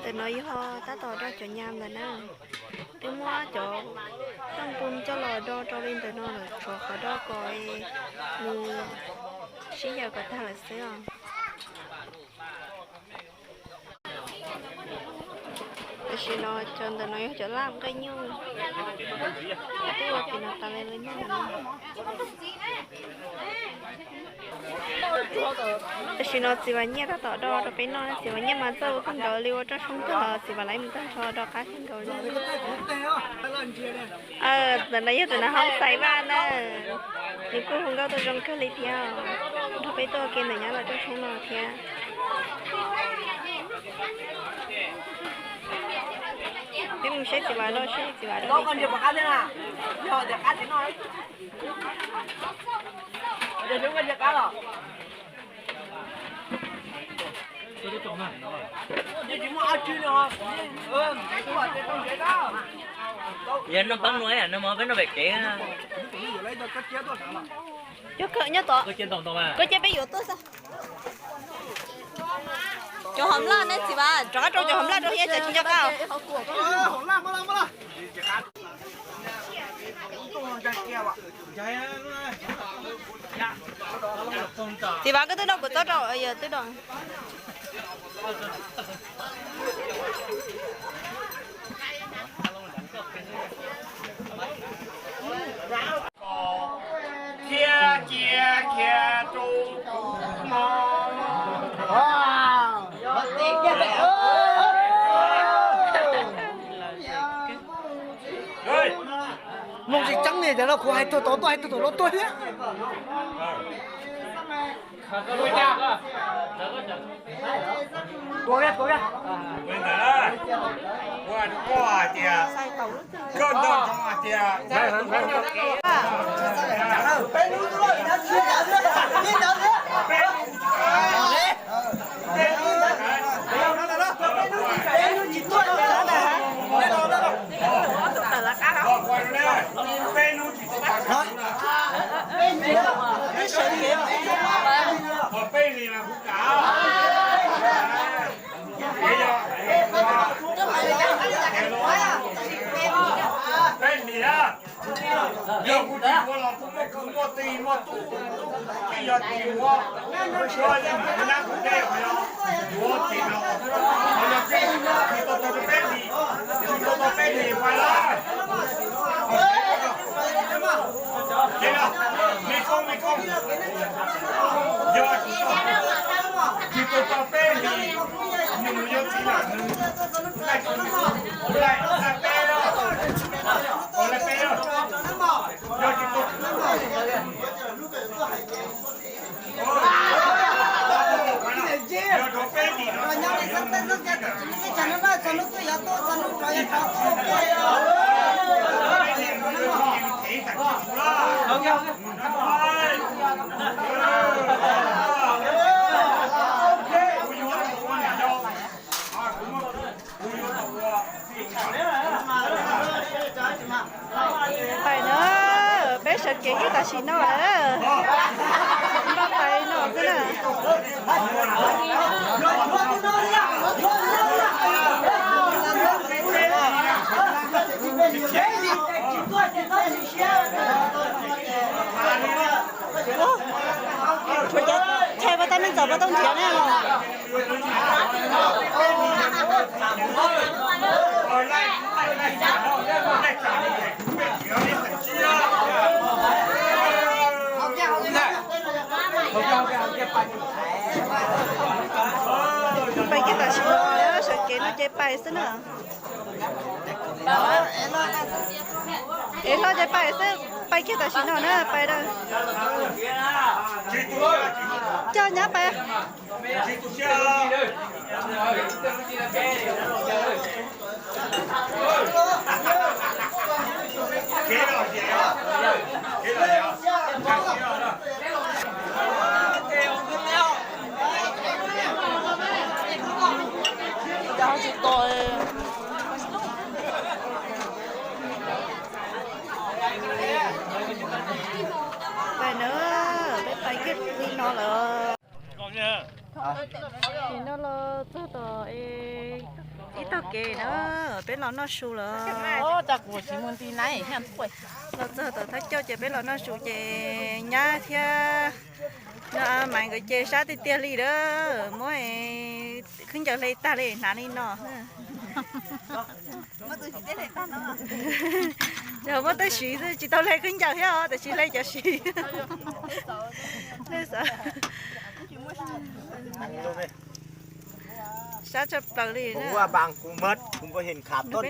Ntawm no yog tab tom do cov nyas ntawm na. Twb muab cov tooj pum coj los do rau li ntawm no lawm, tshuav qhov do kom nws sib yaws kom tag lawm xwb os. Tam sim no cov ntawm no yog cov laj nqaij nyuj, twb ua pem no tas li lawm. Tam sim no txiv Vam Nyiaj tab tom do rau peb noj. Txiv Vam Nyiaj mas txawj ua kawg nkaus li, ua roj tshoob kawg, txiv Vam Laiv mas txawj do qab kawg nkaus li. Ntawm no yog tus nav hoob Xais Vaj na, nws kuj hu nkauj tau zoo kawg li thiab, nrog peb tuaj ua ke ntawm nyob rau roj tshoob no thiab. Peb mus saib txiv Vam do seb txiv Vam do. Yog noj paab nuav, noj mov peb noj pem kev. Cov kawm nyob tod, koj cia peb yuav tuaj xwb. Cov hom laj ne txiv Vam, rov qab rau cov hom laj rau thiab, cov tsis nco qab. Txiv Vam, koj twb noj kuv txob rau, yog twb do. Thiab cia kiag rau kuv mog. Mloog tsis tseeb li, cov no kuv hais tug tod tuaj, hais tug tod tuaj thiab. Tuav, tuav. Koj ntog hais tias Peb lis, yog kuv tsis ua los kuv muaj kwv muaj tij muaj tub muaj tub, tij yog tsis ua, yog li mus nab kuv dej os, yuav tsis los, yog tsis tau tau peb lis, tsis tau tau peb lis pais lawm. Ces no, me koob me koob, yog tsis tau tau peb lis, nws mus yuav txiv lawm, nws laij, laij peb, laij peb, yog tsis tau Pais na, peb sawv kev ib tam sim no lawm. Npaj pais no xwb na. Chaw pab tab neeg txom pab tooj nrhiav na. Pais kiag tam sim no, sawv kev no ces pais xwb na. Es hlo ces pais xwb, pais kiag tam sim no na, pais da. Coj nyab pais. Pais na, peb pais kiag li no lawm. Nim no los txog tom ib tog kev na, peb los noj su lawm. Los txog tom thab cauj ces peb los noj su ces nyab thiab no mas nkawd ces sab tiag tiag li na, muab khwb ncaws hle tag li hnav li no. Yog muab tub siv xwb tsis tau hle khwb ncaws thiab os, tab sis hle cov siv. Sab tshaj plaws li. Peb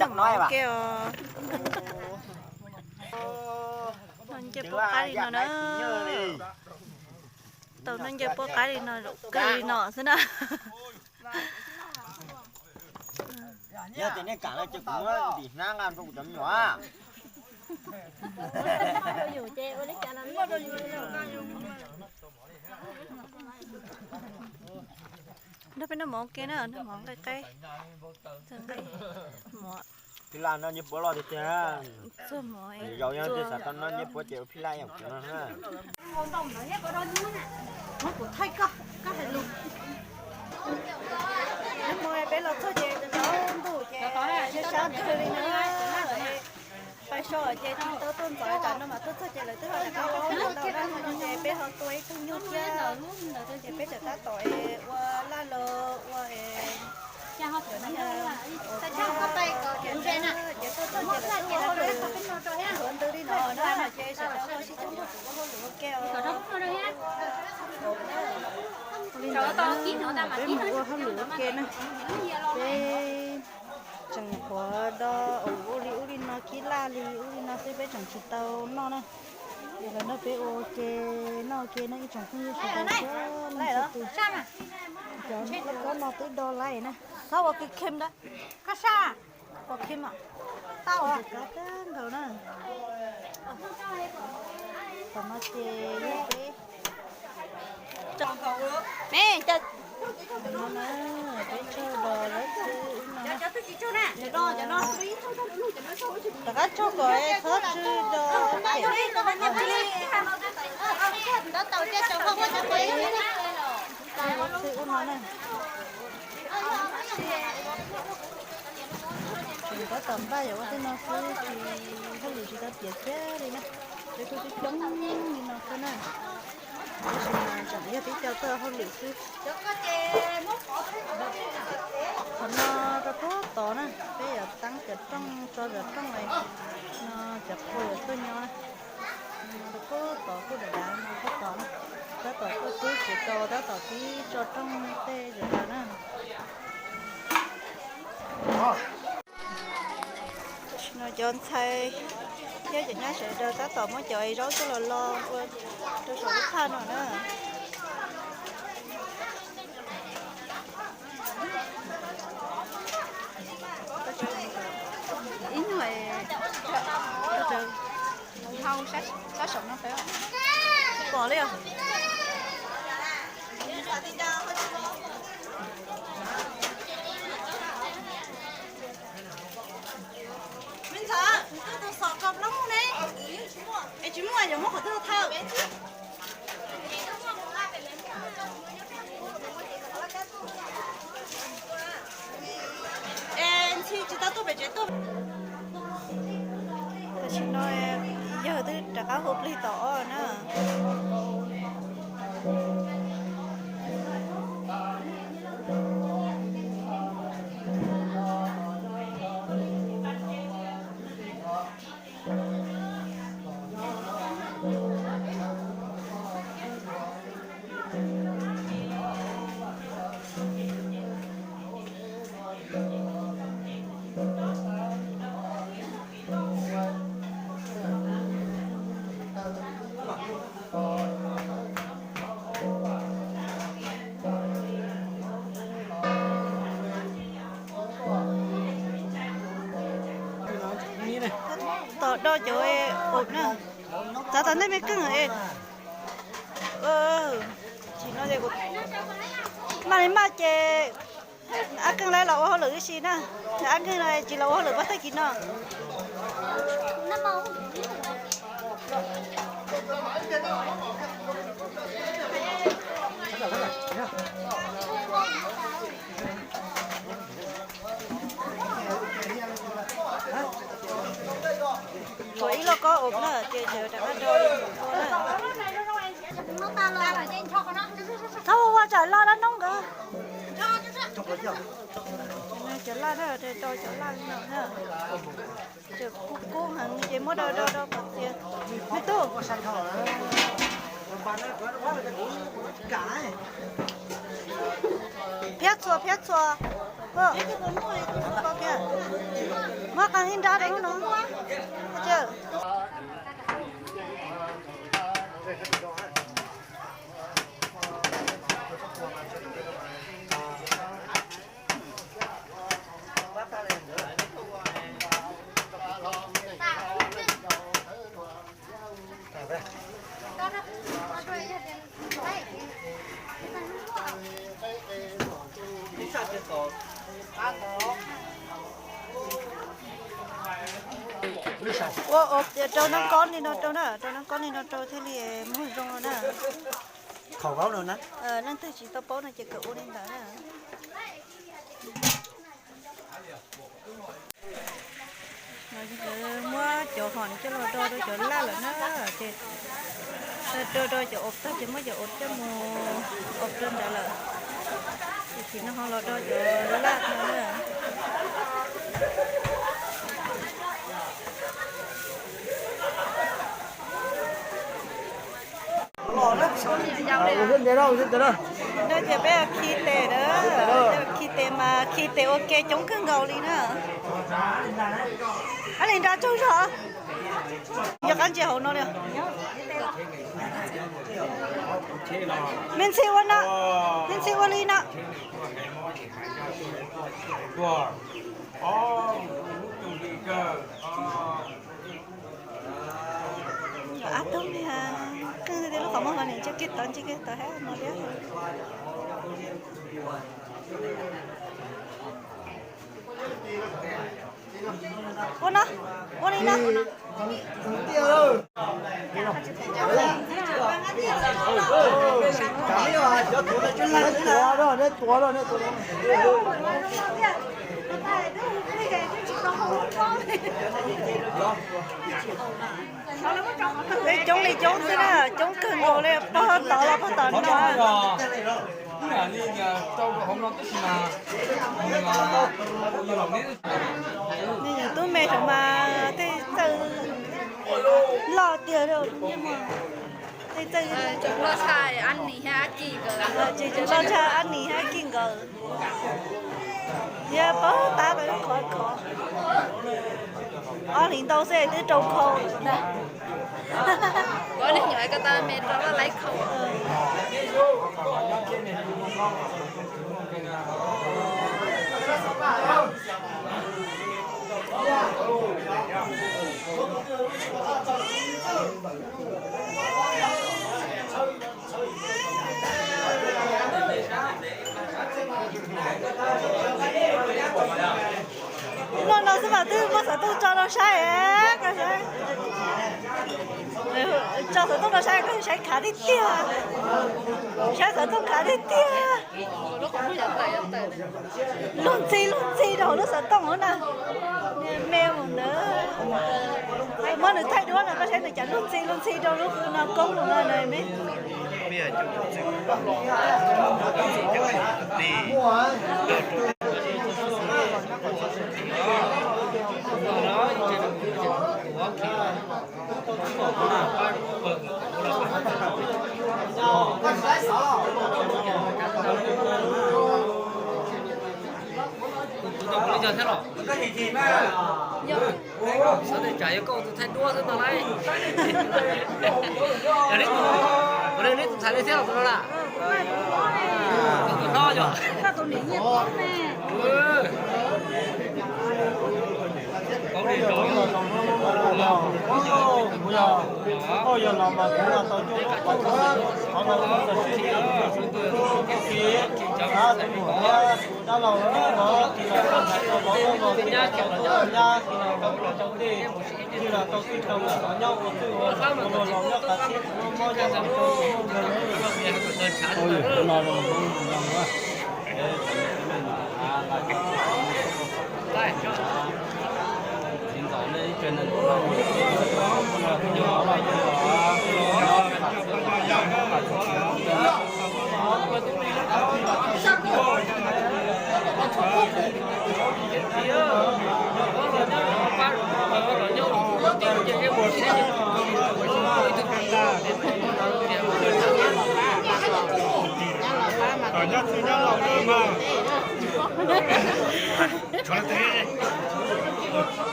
noj mov ke os. Noj ncej puab qaib li no na. Tau noj ncej puab qaib li no, kawg li no xwb na. Yog tias nej kam lawm ces kuv muab ntim hnab nqa rau kuv cov me nyuam. Nrog peb noj mov ke na, noj mov nqaij qaib. Phij laj no ncej puab loj tiag tiag. Zaum yog tej xav tau noj ncej puab ces ua phij laj ib yam kuv no na. Peb los txog ces cov ntuj ces sab kawg li na. Pais so ces tsis tau tuaj ntxov tas no mas tuaj txog ces lawv twb ho rov qab ua hauj lwm ntau dab no ces peb ho tua ib tug nyuj thiab. Ces peb tseem tab tom ua laj los ua ces tuaj txog ces lawv twb ua hauj lwm ntau li no na ces sawv daws ho sib coj nrog kuv ua hauj lwm ua ke os. Li ntawd na, peb mus ua hauj lwm ua ke na. Peb tseem qhuav do ua li ub li no kib laj li ub li no xwb peb tseem tsis tau noj na. Ces lawv nrog peb ua ke noj ua ke no ib tsoom phooj ywg sawv daws txhua leej txhua tus. Cov laj kab no twb do laij na. Txhob ua kib khem ntawd. Ua kib mas tau kab kab nkaus na. Tom no ces yog peb no na, peb tsaug los lawv txhib no. Rov qab tsaug kom txhob tsw los phem. Lawv txhib ub no na. Tseem tab tom npaj yog ua tej no xwb ces hauj lwm tsis tau tiav kiag li na. Peb kuj coob coob li no xwb na. Tab sis mas tseem yog tib co tuaj hauj lwm xwb. Qhov no rau puag tod na, peb yuav teeb cov rooj tso cov rooj no, cov qhua yuav tuaj nyob na. Rau puag tod kuj dav dav no puag tod na. Tab tom tuaj tub kuv rau tab tom tib tso rooj tej zem zaws na. Tam sim no cov ntxhais thiab cov nyab sawv daws tab tom muab cov zaub coj los lo ua rau saum lub thaj no na. Ib nyuag pom li os. Me ntxhais, koj tus xom koj plaub muag ne, es tsis muaj yuav muab qhov twg thawj? Es ntxhi tsis tau tuaj pem tsev tuaj. Tam sim no yawg twb rov qab hu plig tom ob na. Do cov ub na, txav tau ntej me keej. Tsis no, maj li maj ces ab keej lawv los ua hauj lwm ib si na. Ab keej no tsis los ua hauj lwm pab tag kis no. Tshuav ib lub kob ub na ces sawv rov qab do ua na. Txhob ua tsam loj dab noob nkawd. Cov laj na, do cov laj li no na. Ces kub kub heev ces muab do do do kom txias. Me tub, phiab txhua phiab txhua. Muab qee ib nrab rau lub no. Ua rau nab kob li no rau na, rau nab kob li no rau thiaj li muag zoo no na. Leej twg tsis tau paub no ces kawm ua li ntawd na. Muab cov hom coj los do rau cov laj lawm na, ces do do cov ub tag ces muab cov ub coj mus ub rau ntawd lawm. Ces tam sim no ho los do cov laj no na. No ces peb khi tes na, khi tes mas khi tes ua ke coob kawg nkaus li na. Ab li nra tsaug zog, yog qab ntsia hauv no li. Me ntxhi ua no, me ntxhi ua li no. Ab tug me, keej tiag tiag lub qhov muag no nim ntsia kiag tod ntsia kiag tod hab no thiab. Ua no, ua li no. Coob li coob xwb na, coob kawg nkaus li, pog tod los pog tom no. Tub me saum mas tej txawj loj tiag, tej txawj tsis loj tshaj ab nis hab kij nkawd. Yog paub tab lawv qhov khov, ob hlis ntau xwb twb rau khau na. Loj no xwb mas twb muab xov tooj tso rau saib, tso xov tooj rau saib, koj saib khav tiag tiag, saib xov tooj khav tiag tiag. Luag ntxhi luag ntxhi rau hauv lub xov tooj na, me mus ntawd. Muab nws thaij duab no koj saib nws cas luag ntxhi luag ntxhi rau lub no koob no me. Tus tau kuv li cas thiab los? Xav tias tsam yog koj tus thaij duab xwb ntag lauj. Yog neb tus, neb tus ntxhais li thiab los tus no na? Koj tus hlob yog. Koj tus niam nyiaj tub ne.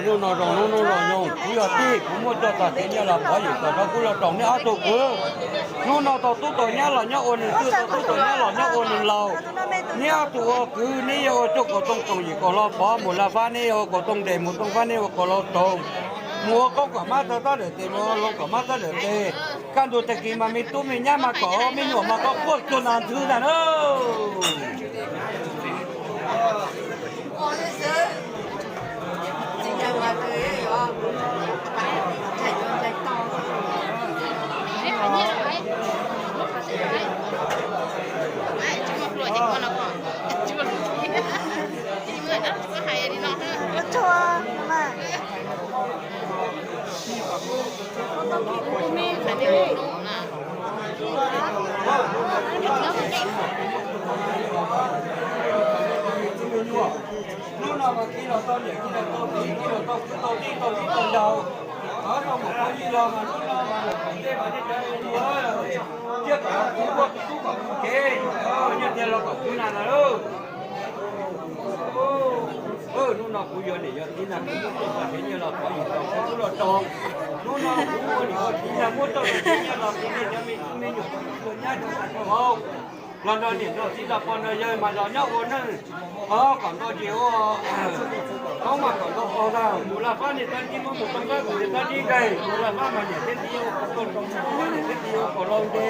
Hnub no zoo, hnub no zoo, kuv yog tij, kuv muab coj tag kev nyiaj los pov yim kom rau kuv los roos neb ob tug kwv. Hnub no tau tub tau nyab los nyob ua nws twj, tau tub tau nyab los nyob ua nws laus. Neb ob tug ua kwv, neb yuav ua txuj kaus tooj toom yim kaus hlau pov mus laj fab, neb yuav ua kaus tooj nres mus tooj fab, neb ua kaus hlau roos. Mus ua koob kom mab txog tab lawm tes, mus ua loo kom mab tab lawm tes. Kaj ntug tag kis mas me tub me nyab mas kom me nyuam mas koj quaj cuag nas nthwv ntag na. Hnub no mas khi los tau niam, khi los tau txiv, khi los tau kwv tau tij tau viv tau ncaus, thov tau mus pov yig los mas hnub no mas lawm kom tej mas nej cov ua, thiab kom kuv ua kuv tub kom kuv kev, nyiaj tiag los kom kuv nas nas lauj. Hnub no kuv yog niam yog txiv na, kuv muab txoj kev nyiaj los pov yim rau kuv tub los roos. Hnub no kuv ua niam ua txiv na, muab txoj kev nyiaj los pov nej cov me tub me nyuam, cov me tub nyab cov hauv, los nrog niam nrog txiv nrog pog nrog yawg mas los nyob ua neej, o, kom nto ces ua, koob mas kom nto qaug ntag. Mus laj fab niam tag ntsib, muab mus tooj fab kom niam tag ntsib nqaij, mus laj fab mas niam thiab txiv ua kom tuaj rau, niam thiab txiv ua kom laus nte.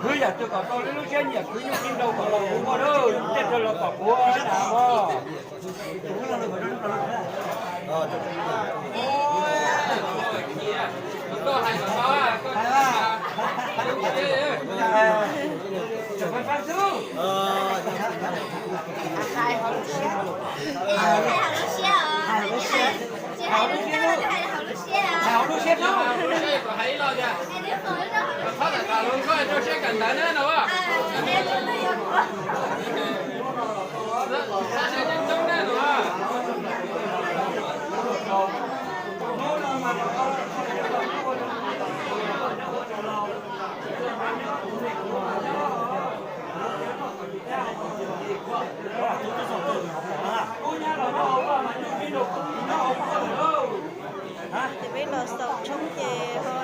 Khwv yam twg kom tau lub siab nyiam, khwv nyuj khwv nraug kom los ua lawm, tej tag los kom puav nas os. Ces peb los xaus tshoob ces ho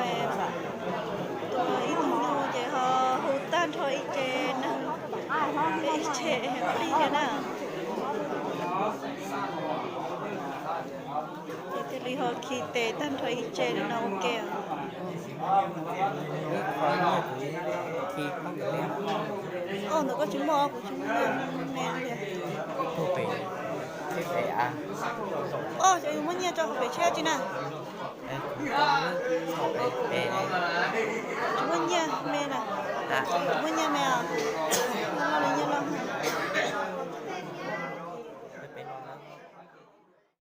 tus ib tug nyuj ces ho hu tag nrho ib ce neeg, ib ce plig thiab na. Ces thiaj li ho khi tes tag nrho ib ce li no ua ke. Os, ntawm koj tsis muaj, kuv tsis muaj nyiaj me li. Os, ces yus muab nyiaj tso hauv pem tsheb tsi na. Tsis muaj nyiaj me na. Tsis muaj nyiaj me os. Muaj nyiaj los.